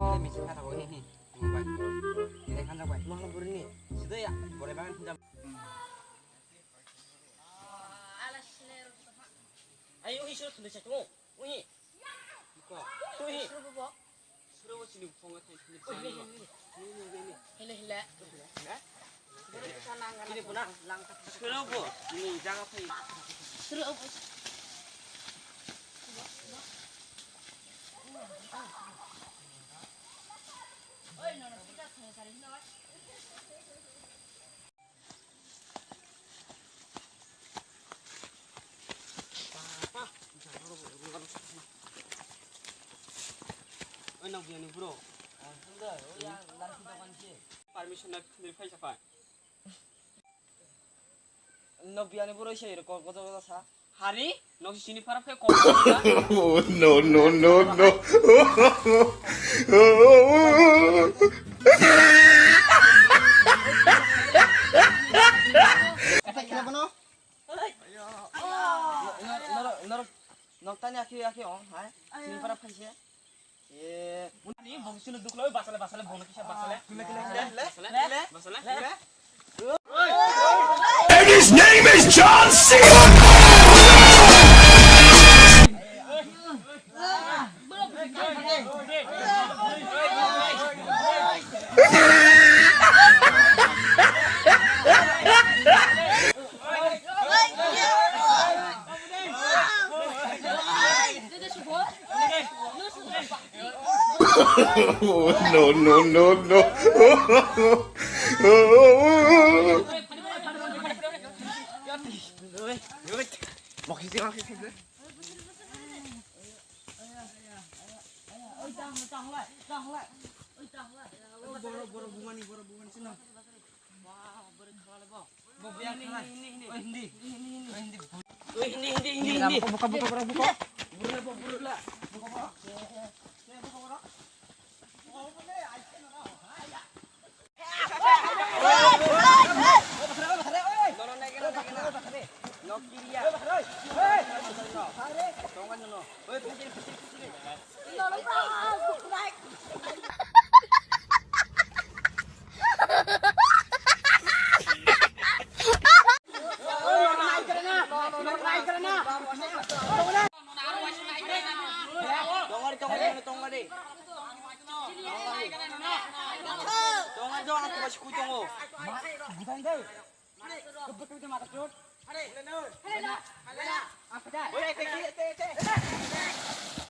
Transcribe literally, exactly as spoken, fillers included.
Ini misi kata kau ini. Ini bai. Ini kan jabai. Mahal burini. Situ ya, boleh banget. Ayo, ini suruh tulis satu. Ui. Ui. Suro bo. Suro bo sini phone thai sini. Ui, ui, ui, ui. Hile, hile. Hile? Ini puna. Suro bo. Ini jaga phai. Suro bo. Oi, no, no, kita thong sari hino. Oi, nokbiyani bro. Permission na phai sa phai. Nokbiyani bro se ko ko ko sa. Hari, nok sini para phe ko. Oh, no, no, no, no. Kata kira bono? Norok, norok, norok tani akhi, akhi ong, hai? Sini para phaise. Eh, ani bong sini duklo, basale, basale, bong kisa basale. Kile, kile, kile, kile, basale, kile, basale. Kile. And his name is John Cena. No, no, no, no. Borok, borok, bumani, borok, bumani, sino. Hindi, hindi, hindi. Buka, buka, buka, buka. Burula, burula. Buka, buka. Tongari, tongari, tongari. Tongari, tongari, tongari. Tongari, tongari, tongari, tongari. Tongari, tongari.